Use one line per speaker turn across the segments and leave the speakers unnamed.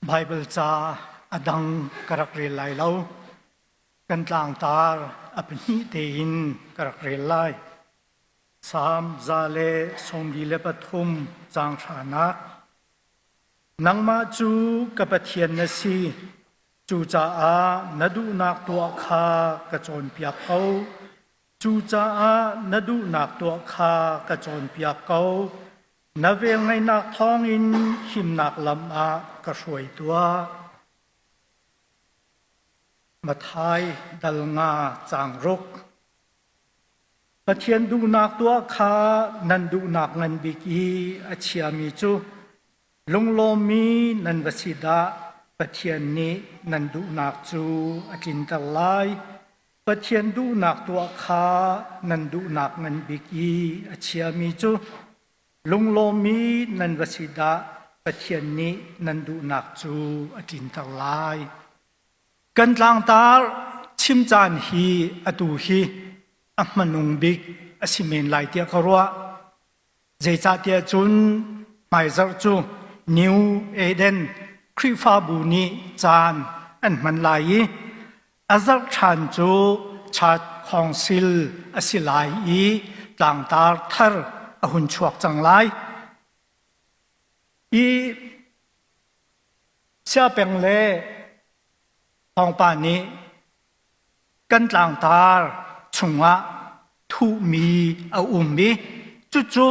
Baibal ca a dang ka rak rel lai lo. Kan tlangtar a pahnih tein ka rak rel lai. Salm 143 caang hranak. Nangmah cu ka Pathian na si, cucaah na duhnak tuah kha ka cawnpiak ko. Cucaah na duhnak tuah kha ka cawnpiak ko. Na velngeihnak thawngin himnak lam ah ka hruai tuah. Matthai dal nga caang ruk. Pathian duhnak tuah kha nan duhnak ngan bik i a chiami cu lunglawmmi nan va si dah Pathian nih nan duhnak cu a tlinter lai. Pathian duhnak tuah kha nan duhnak ngan bik i a chiami cu lunglawmmi nan va si dah Pathian nih nan duhnak cu a tlinter lai. Kan tlangtar chim caan hi atu hi a hmanung bik a si men lai tiah ka ruah. Zeicahtiah cun hmaizarh cu New Eden Khrihfabu nih caan an hman lai i a zarh ṭhan cu Church Council a si lai i tlangtar thar a hun chuak cang lai. I Siapeng le Thawngpa nih kan tlangtar chungah thuhmi a um i cucu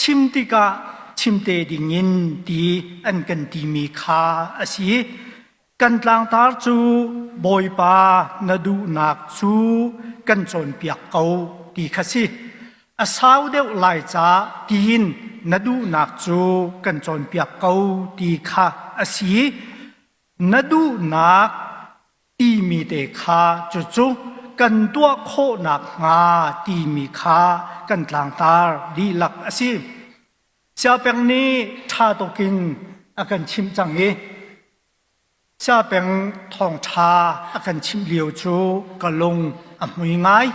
chim tikah chim te dingin ti an kan timi kha a si. Kan tlangtar cu Bawipa na duhnak cu kan cawnpiak ko ti kha si. A sau deuh lai ca tiin na duhnak cu kan cawnpiak ko ti kha a si. Na duhnak timi te kha cucu kan tuah khawh nakhnga timi kha kan tlangtar dihlak a si. Siapeng nih ṭha tukin a kan chimh cang i Siapeng thawngṭha a kan chimh lio cu ka lung a hmui ngai.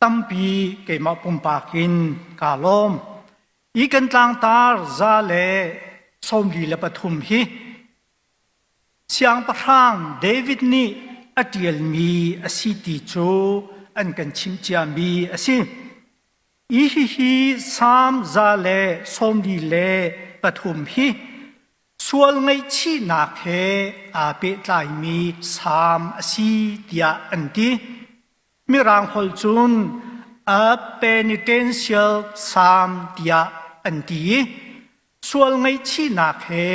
Tampi keimah pumpak in kaa lawm. Hi kan tlangtar 143 hi Siangpahrang David nih a ṭialmi a si ti cu an kan chimh ciami a si. Hi hihi Salm 143 hi sual ngaihchihnak he aa pehtlaimi salm a si tiah an ti. Mirang holh cun a penitential psalm tiah an ti i sual ngaihchihnak he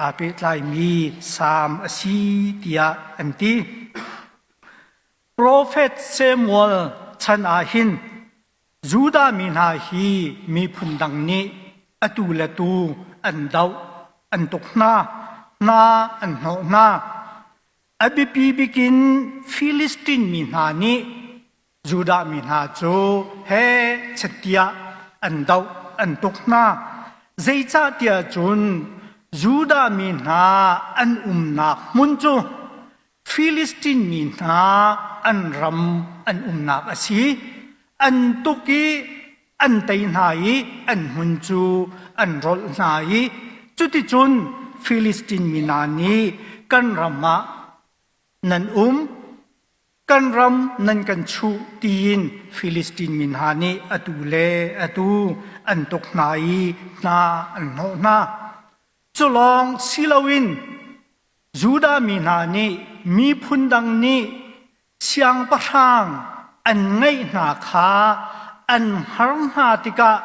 aa pehtlaimi salm a si tiah an ti. Profet Samuel chan ah hin Judah mi hna hi miphun dang nih atu le tu an doh, an tuk hna, hna an hnawh hna. A biapi bik in Filistin mi hna nih Judah mi hna cu he chettiah an doh, an tuk hna. Zeicahtiah cun Judah mi hna an umnak hmun cu Filistin mi hna an ram an umnak a si. An tuk i an tei hna i an hmun cu an rolh hna i cuticun Filistin mi hna nih kan ram ah nan um, kan ram nan kan chuh tiin Filistin mi hna nih atu le atu an tuk hna i hna an hnawh hna. Cu lawng si loin Judah mi hna nih miphun dang nih siangpahrang an ngeih hna kha an har hna tikah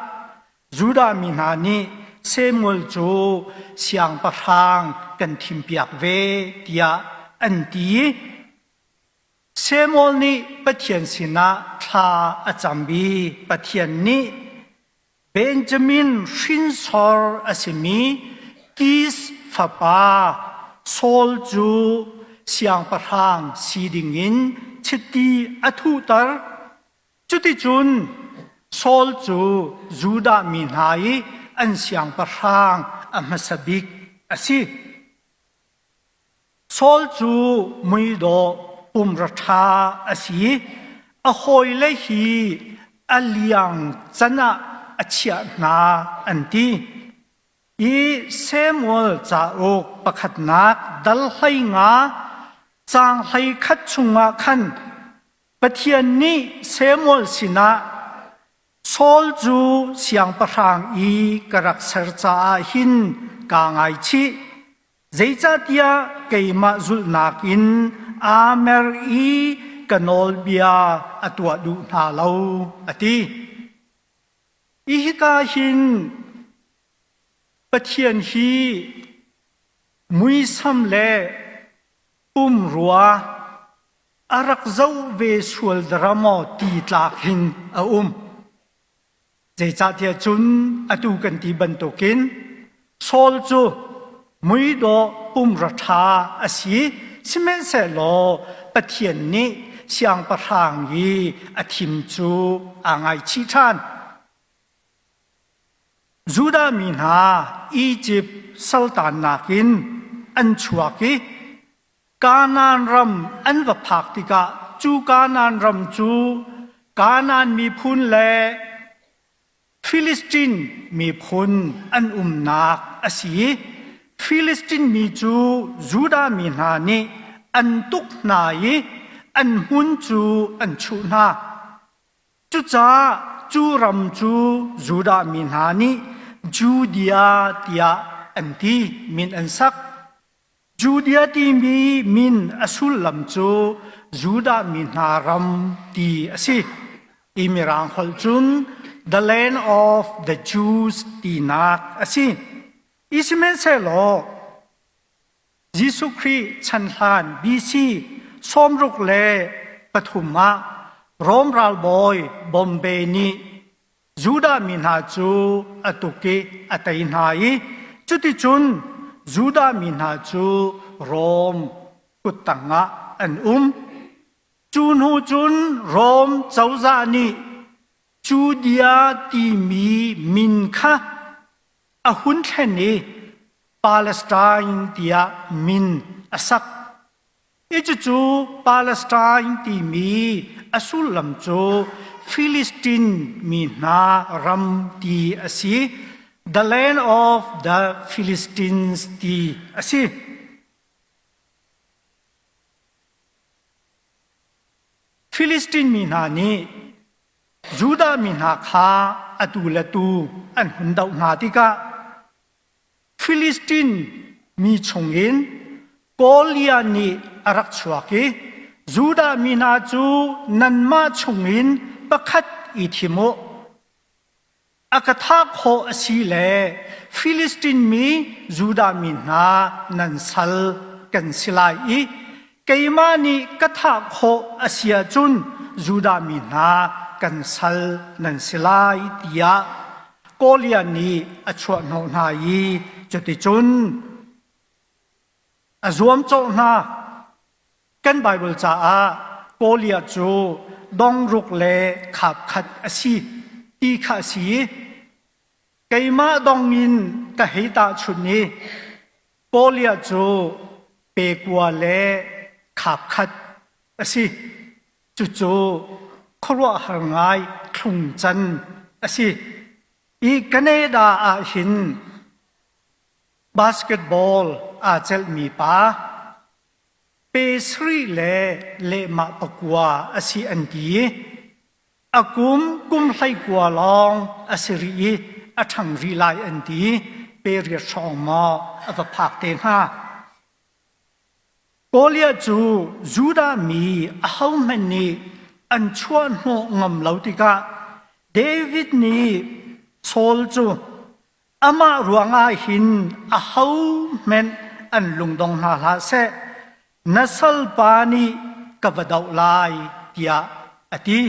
Judah mi hna nih Samuel cu siangpahrang kan thimpiak ve tiah an ti. Samuel nih Pathian sinah thla a cam i Pathian nih Benjamin hrinsor a simi Kis fapa Saul cu siangpahrang si dingin chiti a thuhter. Cuticun Saul cu Judah mi hna i an siangpahrang a hmasa bik a si. Saul cu muidawh pumra ṭha a si i a hawile hi a liang can ah a chiah hna an ti. I Samuel cauk pakhatnak dal 15 caang 11 chungah khan Pathian nih Samuel sinah Saul cu siangpahrang i ka rak ser caah hin kaa ngaichih. Zeicahtiah keimah zulhnak in aa mer i ka nawlbia a tuah duh hna lo, a ti. Hi hika hin Pathian hi muisam le pumrua a rak zoh ve sual dara maw ti tlak hin a um. Zeicahtiah cun atu kan ti bantukin Saul cu muidawh pumra ṭha a si. Sihmanhsehlaw Pathian nih siangpahrang i a thim cu aa ngaichih ṭhan. Judah mi hna Izipt saltannak in an chuak i Kanaan ram an va phak tikah cu Kanaan ram cu Kanaan miphun le Filistin miphun an umnak a si i Filistin mi cu Judah mi hna nih an tuk hna i an hmun cu an chuh hna. Cucaah cu ram cu Judah mi hna nih Judea tiah an ti, min an sak. Judea timi min a sullam cu Judah mi hna ram ti a si. I Mirang holh cun the land of the Jews tinak a si. I sihmanhsehlaw Jesuh Khrih chan hlan BC 63 ah Rom ralbawi Bombay nih Judah mi hna cu a tuk i a tei hna i cuticun Judah mi hna cu Rom kuttang ah an um. Cu hnu cun Rom cozah nih Judea timi min kha a hun thlen i Palestine tiah min a sak. Hi cucu Palestine timi a sullam cu Philistine mi hna ram ti a si. The land of the Philistines ti a si. Philistine mi hna nih Judah mi hna kha atu le tu an hun doh hna tikah Filistin mi chungin Goliath nih a rak chuak i Judah mi hna cu nanmah chungin pakhat i thim u. A ka thah khawh a si le Filistin mi Judah mi hna nan sal kan si lai i keimah nih ka thah khawh a si ahcun Judah mi hna kan sal nan si lai tiah Goliath nih a chuahhnawh hna i cuticun a zuamcawh hna. Kan Baibal caah Goliath cu dongruk le khap khat a si ti kha a si i keimah dong in ka hei tahchunh i Goliath cu pe kua le khap khat a si. Cucu khuaruahhar ngai thlungcan a si. I Canada ah hin basketball aa celhmi pa pe sarih le lehmah pakua a si an ti i a kum kum 19 lawng a si rih i a ṭhang rih lai an ti pe riat hrawng maw a va phak te hnga. Goliath cu Judah mi ahohmanh nih an chuahhnawh ngam lo tikah David nih Saul cu amah ruangah hin ahohmanh an lungdong hna hlah seh, na salpa nih ka va doh lai tiah a ti.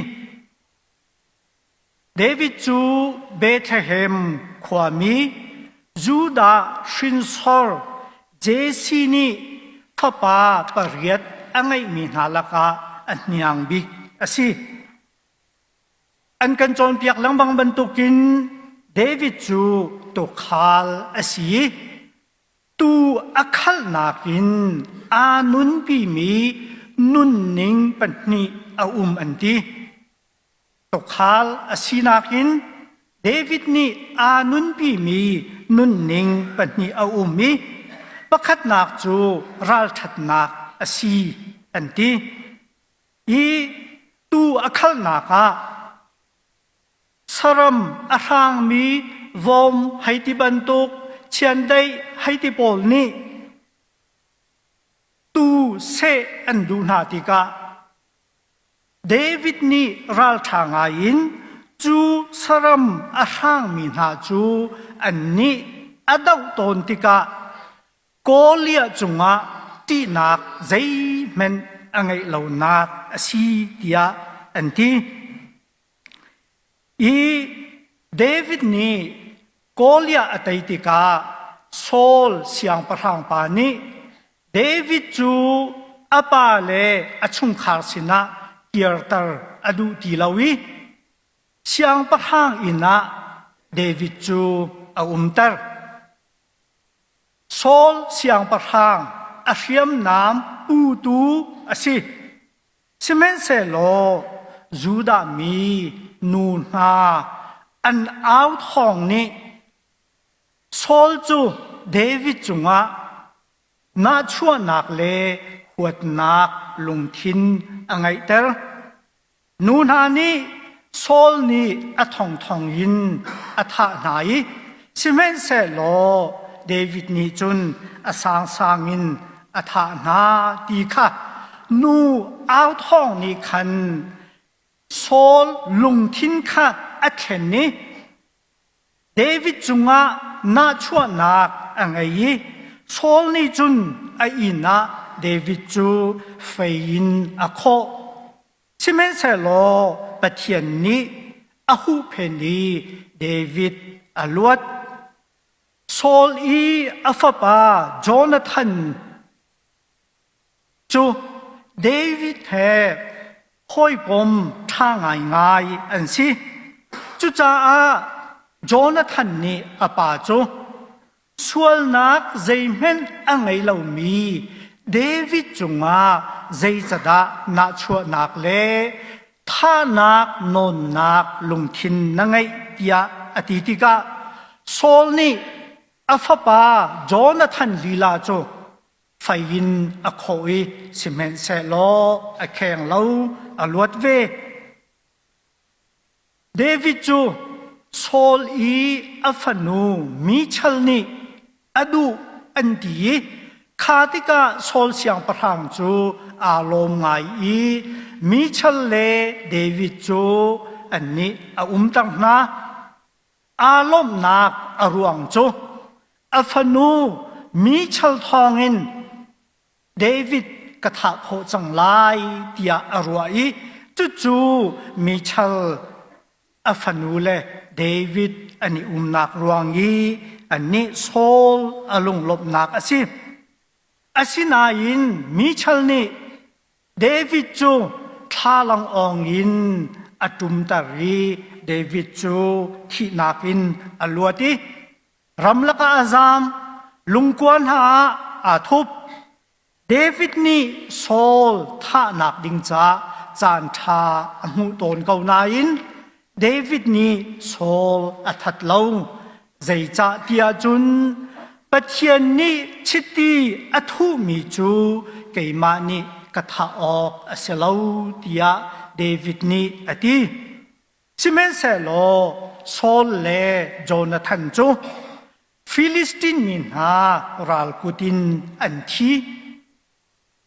David cu Bethlehem khuami Judah hrinsor Jesse nih fapa pariat a ngeihmi hna lakah a hniang bik a si. An kan cawnpiak lengmang bantukin David cu tuukhal a si i tuu a khalhnak in aa nunpimi nunning pahnih a um an ti. Tuukhal a sinak in David nih aa nunpimi nunning pahnih a um i pakhatnak cu ralṭhatnak a si an ti. I tuu a khalnak ah saram a hrangmi vom hei ti bantuk chiandeih hei ti pawl nih tuu seh an duh hna tikah David nih ralṭha ngaiin cu saram a hrangmi hna cu annih a doh tawn tikah Goliath cungah ṭihnak zeihmanh a ngeih lonak a si tiah an ti. I David nih Goliath a tei tikah Saul siangpahrang pa nih David cu a pa le a chungkhar sinah kirter a duh ti lo i siangpahrang inn ah David cu a umter. Saul siangpahrang a hriamnam putu a si. Sihmanhsehlaw Judah mi nu hna an au thawng nih Saul cu David cungah nahchuahnak le huatnak lungthin a ngeihter. Nu hna nih Saul nih a thongthong in a thah hna i sihmanhsehlaw David nih cun a sangsang in a thah hna ti kha nu au thawng nih khan Saul lungthin kha a thlen i David cungah nahchuahnak a ngei i Saul nih cun a inn ah David cu fei in a khawh. Sihmanhsehlaw Pathian nih a huhphenh i David a luat. Saul i a fapa Jonathan cu David he hawikom ṭha ngaingai an si. Cucaah Jonathan nih a pa cu Sualnak zeihmanh a ngei lomi David cungah zeicadah nahchuahnak le thahnak nawnnak lungthin na ngeih tiah a ti tikah Saul nih a fapa Jonathan lila cu fei in a khawh i sihmanhsehlaw a kheng lo, a luat ve. David cu Saul i a fanu Michal nih a duh an ti i kha tikah Saul siangpahrang cu aa lawm ngai i Michal le David cu annih a umter hna. Aa lawmhnak a ruang cu a fanu Michal thawngin David ka thah khawh cang lai tiah a ruah i cucu Michal a fanu le David an i umnak ruang i annih Saul a lunglawmhnak a si. Asinain Michal nih David cu thlalang awng in a ṭumter i David cu thihnak in a luat i Ramlak ah a zaam, lungkua hna ah aa thup. David nih Saul thahnak ding caah caanṭha a hmuh tawn ko nain David nih Saul a that lo. Zeicah tiah cun Pathian nih chiti a thuhmi cu keimah nih ka thah awk a si lo tiah David nih a ti. Sihmanhsehlaw Saul le Jonathan cu Filistin mi hna ral kut in an thi.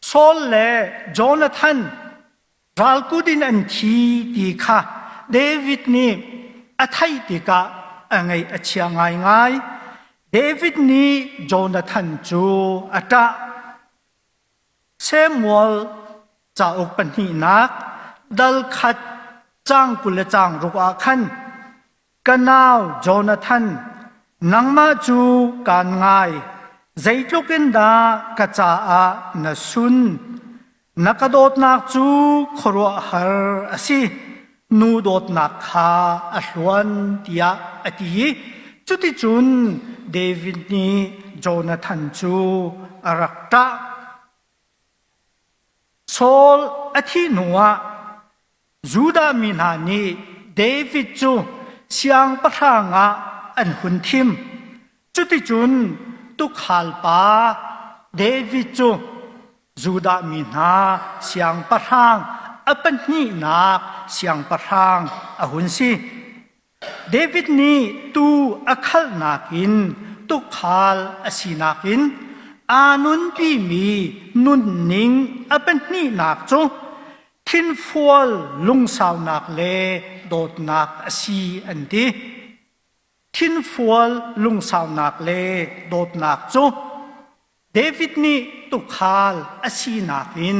Saul le Jonathan ral kut in an thi ti kha David nih a theih tikah a ngaih a chia ngaingai. David nih Jonathan cu a ṭah. Samuel cauk pahnihnak dal khat caang 20 le caang ruk ah khan ka nau Jonathan nangmah cu kaan ngai zeitluk in dah ka caah na sun na ka dawtnak cu khuaruahhar a si nu dawtnak kha a hluan tiah a ti i cuticun David nih Jonathan cu a rak ṭah. Saul a thih hnuah Judah mi hna nih David cu siangpahrang ah an hun thim. Cuticun tuukhal pa David cu Judah mi hna siangpahrang a pahnihnak siangpahrang a hun si. David nih tuu a khalhnak in tuukhal a sinak in aa nunpimi nunning a pahnihnak cu thinfual lungsaunak le dawtnak a si an ti. Thinfual lungsaunak le dawtnak cu David nih tuukhal a sinak in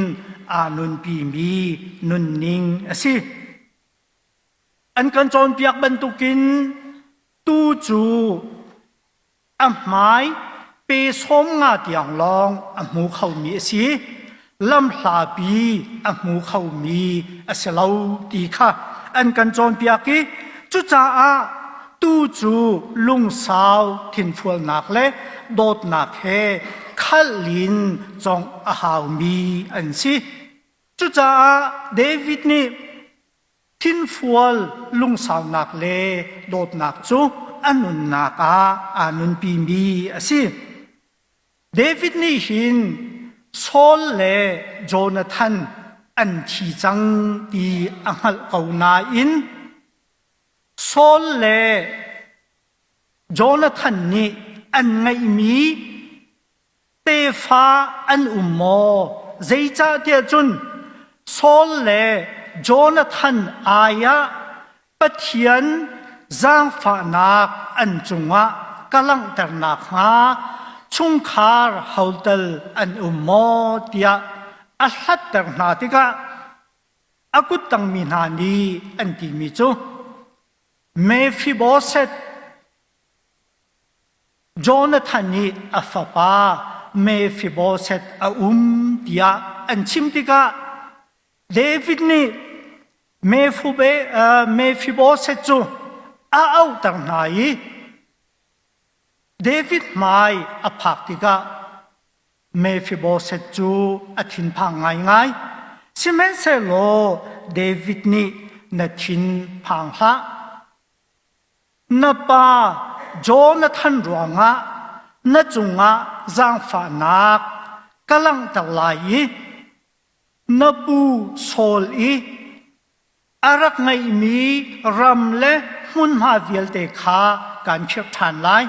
aa nunpimi nunning a si. An kan cawnpiak bantukin tuu cu a hmai pe 50 tiang lawng a hmu khomi a si. Lamhlapi a hmu khomi a si lo ti kha an kan cawnpiak i cucaah tuu cu lungsau thinfualnak le dawtnak he khalh in cawngh a haumi an si. Cucaah David nih Thinfual lungsaunak le dawtnak cu a nunnak ah aa nunpimi a si. David nih hin Saul le Jonathan an thi cang ti a hngalh ko nain Saul le Jonathan nih an ngeihmi Tefa an um maw? Zeicahtiah cun Saul le Jonathan aiah Pathian zaangfahnak an cungah ka langhter nakhnga chungkhar hotel an um maw tiah a hlatter hna tikah a kuttangmi hna nih an timi cu Mephibosheth Jonathan nih a fapa Mephibosheth a um tiah an chim tikah David nih Mephibosheth cu a auhter hna i David hmai a phak tikah Mephibosheth cu a thinphang ngaingai. Sihmanhsehlaw David nih na thin phang hlah. Na pa Jonathan ruangah na cungah zaangfahnak ka langhter lai i na pu Saul i a rak ngeihmi ram le hmunhma vialte kha kaan khirh ṭhan lai.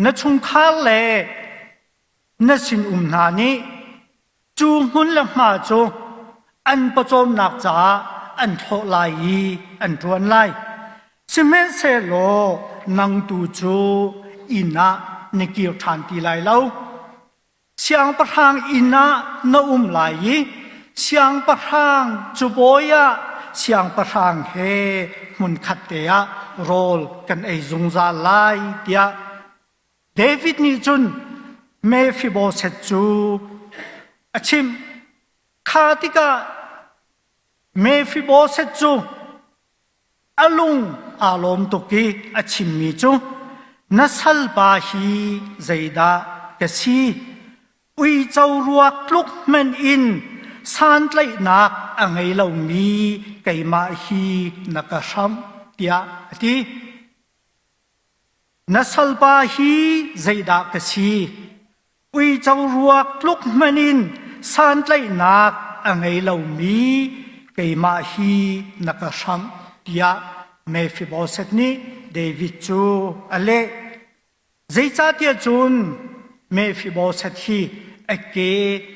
Na chungkhar le na sinum hna nih Cu hmun le hma cu an pawcawmnak caah an thlawh lai i an ṭuan lai. Sihmanhsehlaw nang tu cu inn ah na kir ṭhan ti lai lo. Siangpahrang inn ah na um lai i siangpahrang cubawi ah siangpahrang he hmunkhat te ah rawl kan ei zungzal lai tiah David nih cun Mephibosheth cu a chimh. Kha tikah Mephibosheth cu a lung aa lawm tuk i a chimmi cu na salpa hi zeidah ka si? Uico ruak tluk hmanh in santlaihnak a ngei lomi keimah hi na ka hramh tiah a ti. Na salpa hi zeidah ka si? Uico ruak tluk hmanh in santlaihnak a ngei lomi keimah hi na ka hramh tiah Mephibosheth nih David cu a leh. Zeicahtiah cun Mephibosheth hi a ke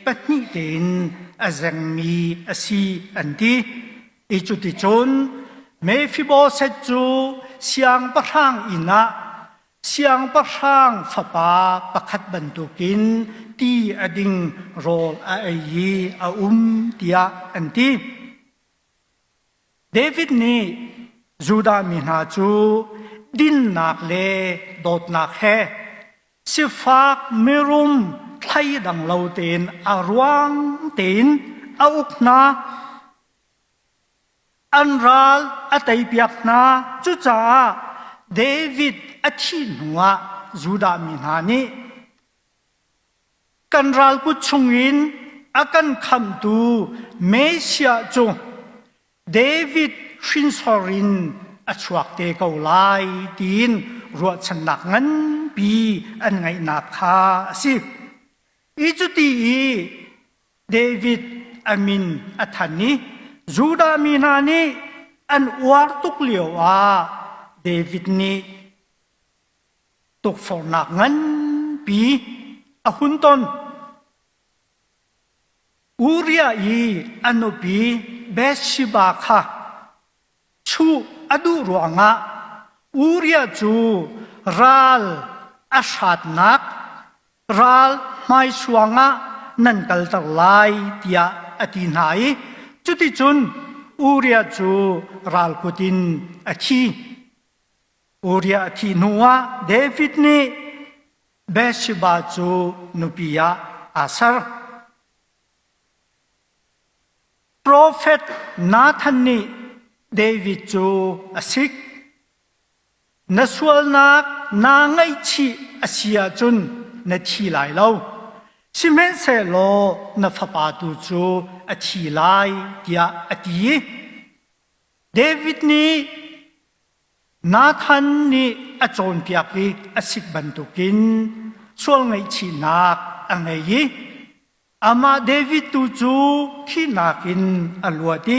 pahnih tein a zengmi a si an ti. I cuticun Mephibosheth cu siangpahrang inn ah siangpahrang fapa pakhat bantukin ti a ding rawl a ei i a um tiah an ti. David nih Judah mi hna cu dinnak le dawtnak he sifak mirum thleidang lo tein a ruang tein a uk hna. An ral a teipiak hna. Cucaah David a thih hnuah Judah mi hna nih kan ral kut chungin a kan khamhtu Messiah cu David hrinsor in a. a chuak te ko lai tiin ruahchannak nganpi an ngeihnak kha a si. I cuti i David a min a than i Judah mi hna nih an uar tuk lioah David nih tukforhnak nganpi a hun ton. Uriah i a nupi Bathsheba kha chuh a duh ruangah Uriah cu ral a hratnak ral hmaisuang ah nan kalter lai tiah a ti hna i cuticun Uriah cu ral kut in a thi. Uriah a thih hnuah David nih Bathsheba cu nupi ah aa ser. Profet Nathan nih David cu a sik. Na sualnak naa ngaihchih a si ahcun na thi lai lo. Sihmanhsehlaw na fapa tu cu a thi lai tiah a ti. David nih Nathan nih a cawnpiak i a sik bantukin sual ngaihchihnak a ngei i Amah David tu cu thihnak in a luat i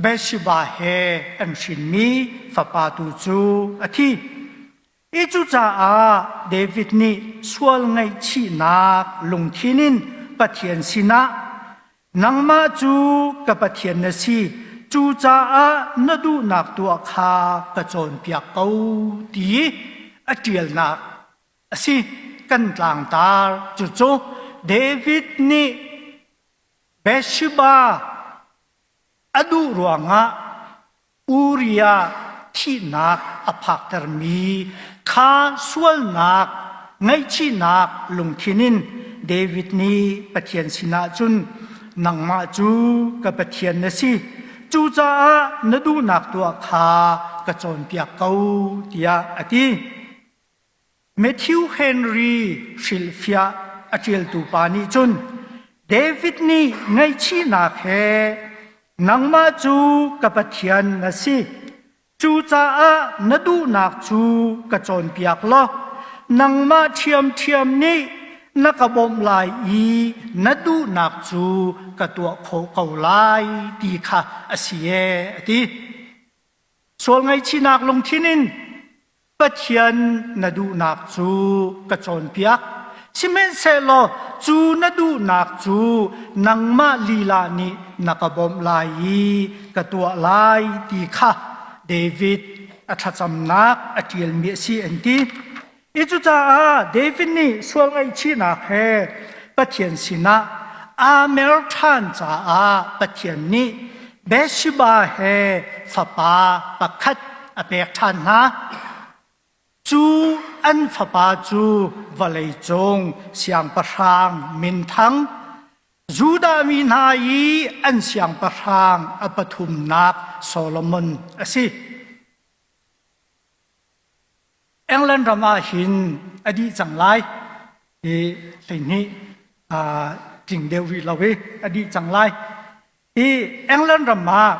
Bathsheba he an hrinmi fapa tu cu a thi. I cucaah David nih sual ngaihchihnak lungthin in Pathian sinah nangmah cu ka Pathian na si, cucaah na duhnak tuah kha ka cawnpiak ko ti a ṭialnak a si kan tlangtar cucu David nih Bathsheba a duh ruangah Uriah thihnak a phaktermi kha sualnak ngaihchihnak lungthin in David nih Pathian sinah cun nangmah cu ka Pathian na si cucaah na duhnak tuah kha ka cawnpiak ko tiah a ti. Matthew Henry hrilhfiah a ṭialtu pa nih cun David nih ngaihchihnak he nangmah cu ka Pathian na si cucaah na duhnak cu ka cawnpiak law nangmah ṭhiamṭhiam nih na ka bawmh lai i na duhnak cu ka tuah khawh ko lai ti kha a si ee a ti. Sual ngaihchihnak lungthin in Pathian na duhnak cu ka cawnpiak. Sihmanhsehlaw cu na duhnak cu nangmah lila nih na ka bawmh lai i ka tuah lai ti kha David a thlacamnak a ṭialmi a si an ti. I cucaah David nih sual ngaihchihnak he Pathian sinah aa mer ṭhan caah Pathian nih Bathsheba he fapa pakhat a pek ṭhan hna. Cu an fapa cu vawleicung siangpahrang minthang Judah mi hna i an siangpahrang a pathumnak Solomon a si. England ram ah hin a dih cang lai i 12 tling deuh rih lo i a dih cang lai. I England ram ah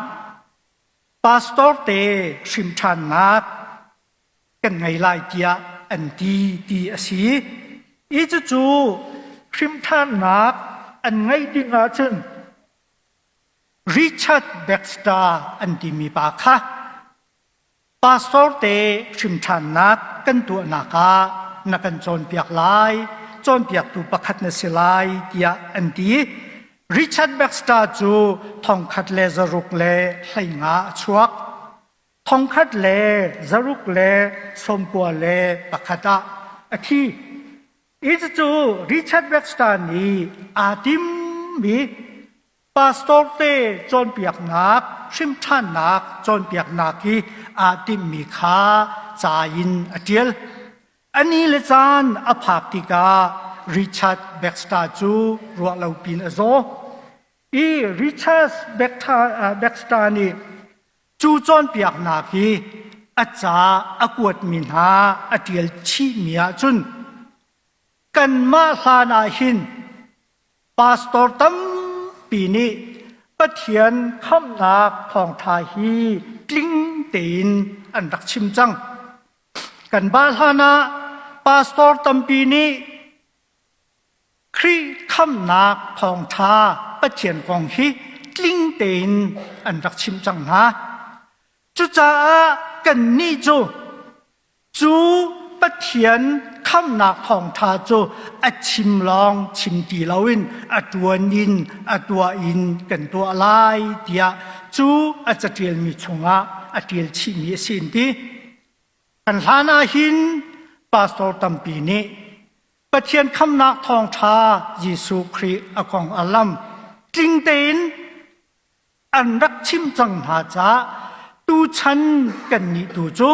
pastor te hrim ṭhannak kan ngei lai tiah an ti ti a si. I cucu hrim ṭhannak an ngeih ding ahcun Richard Baxter an timi pa kha Pastor te hrimṭhannak kan tuahnak ah na kan cawnpiak lai, cawnpiaktu pakhat na si lai tiah an ti. Richard Baxter cu 1615 a chuak. 1691 ah a thi. Hi cu Richard Baxter nih aa timmi Pastor te cawnpiaknak, hrimṭhannak cawnpiaknak hi aa timhmi kha ca in a ṭial. A ni le caan a phak tikah Richard Baxter cu ruah lo pin a zaw. I Richard Baxter nih cu cawnpiaknak hi a ca a kuatmi hna a ṭial chihmi ahcun kanmah hlan ah hin Pastor tampi nih Pathian khamhnak thawngṭha hi tling tein an rak chim cang. Kan ba hlan ah pastor tampi nih Khrih khamhnak thawngṭha Pathian kong hi tling tein an rak chimh cang hna. Cucaah kannih cu cu Pathian khamhnak thawngṭha cu a chim lawng chim ti loin a ṭuan in a tuah in kan tuah lai tiah cu a caṭialmi chungah a ṭial chihmi a si an ti. Kan hlan ah hin pastor tampi nih Pathian khamnak thawngṭha Jesuh Khrih a kong a lam tling tein an rak chim cang hna caah tuchan kannih tu cu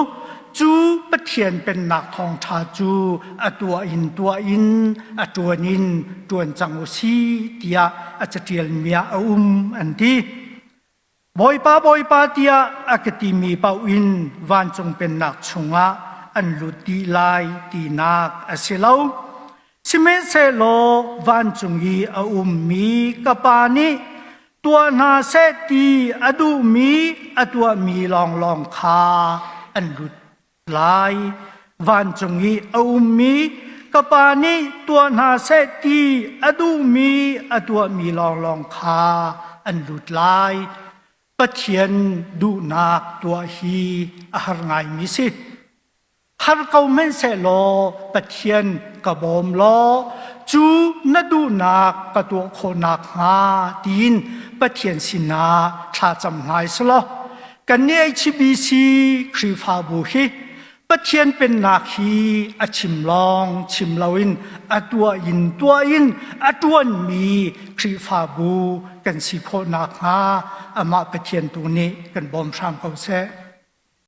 cu Pathian pennak thawngṭha cu a tuah in tuah in a ṭuan in ṭuan cang u si tiah a caṭialmi ah a um an ti. Bawipa, Bawipa tiah a ka timi paoh in vancung pennak chungah an lut dih lai tinak a si lo. Sihmanhsehlaw vancung i a ummi ka Pa nih tuah hna seh ti a duhmi a tuahmi lawnglawng kha an lut lai. Vancung i a ummi ka Pa nih tuah hna seh ti a duhmi a tuahmi lawnglawng kha an lut lai. Pathian duhnak tuah hi a har ngaimi si. Har ko hmanhsehlaw Pathian ka bawm law cu na duhnak ka tuah khawh nakhnga tiin Pathian sinah thlacam hna selaw Kannih HBC Khrihfabu hi Pathian pennak hi a chim lawng chim loin a tuah in tuah in a ṭuanmi Khrihfabu kan si khawh nakhnga amah Pathian tu nih kan bawm hram ko seh.